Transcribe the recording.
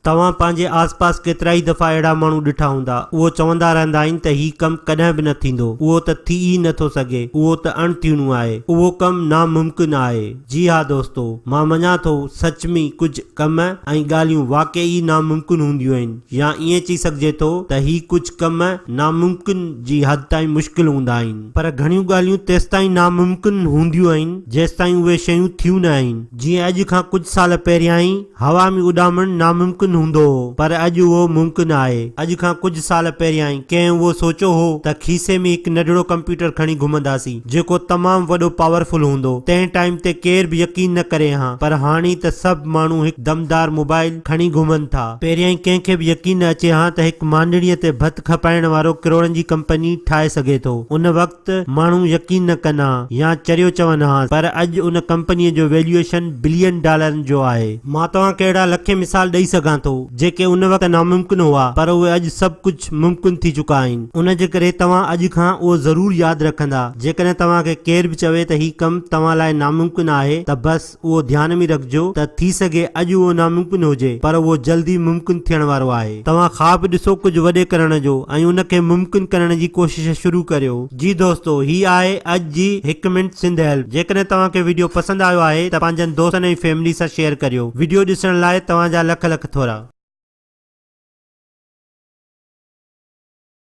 توهان پنهنجي آس پاس ڪيترائي دفعا اهڙا ماڻهو ڏٺا هوندا، اهو چوندا رهندا آهن ته هي ڪم ڪڏهن به نه ٿيندو، اهو ته ٿي ئي نه ٿو سگهي، اهو ته اڻ ٿيڻو آهي، اهو ڪم ناممڪن آهي. جي ها دوستو! مان مڃان ٿو سچ ۾ ڪجهه ڪم ۽ ڳالهيون واقعي ئي ناممڪن هونديون آهن يا ائين چئي سگهجي ٿو ته هي ڪجهه ڪم ناممڪن جي حد تائين مشڪل هوندا آهن. پر گهڻيون ڳالهيون تيستائين ناممڪن هونديون آهن جيستائين اهي شيون ٿيون نه آهن. جيئن اڄ کان ڪجهه سال پهريائين هوا ۾ اڏامڻ ناممڪن هوندو هو پر اڄ اهو ممڪن آهي. اڄ کان ڪجهه سال پهريائين ڪنهن اهو سوچيو هو ته کيسي ۾ هڪ ننڍڙو ڪمپيوٽر کڻي گهمنداسين جيڪو تمام وڏو پاورفل هوندو. تنهن ٽائيم تي ڪير به يقين نه ڪري هان پر هاڻي ته سڀ ماڻهو هڪ دمدار موبائل کڻي گهمن ٿا. پهريائين ڪنهن کي به يقين نه اچي هان ته هڪ مانڊڻيء تي ڀت کپائڻ وارو ڪروڙن جي ڪمپني ٺاهي سگهي ٿو. ان وقت ته ماڻهو يقين نه ڪن ها يا چريو چون ها پر اڄ ان ڪمپنيء جو ويليوئيشن بلين ڊالرن جو آهي. مان توهان کي اهڙا لکين مثال ڏئي سگهان ٿو جيڪي ان وقت ناممڪن هئا پر اهي اڄ سڀ ڪجهه ممڪن ٿي چڪا آهن. ان جي ڪري توهان اڄ کان اهو ضرور ياد رکندا جيڪڏهن توهان کي ڪير به چوي ته هي ڪم توهان لاء ناممڪن آهي ته بس اهو ڌيان ۾ رکجو ته ٿي سگهي اڄ اهو ناممڪن هجي پر اهو جلد ئي ممڪن ٿيڻ وارو آهي. توهان خواب ڏسو ڪجهه وڏي ڪرڻ جو ۽ ان کي ممڪن ڪرڻ جي ڪوشش شروع ڪريو. جي دوستو هي آهي اڄ جي هڪ منٽ سنڌ هيلپ جيڪڏهن توهان کي وڊيو پسند آيو آهي ته پنهنجن دوستن ۽ فيملي سان شيئر ڪريو وڊيو ڏسڻ لاء توهان جا لک لک ٿورا.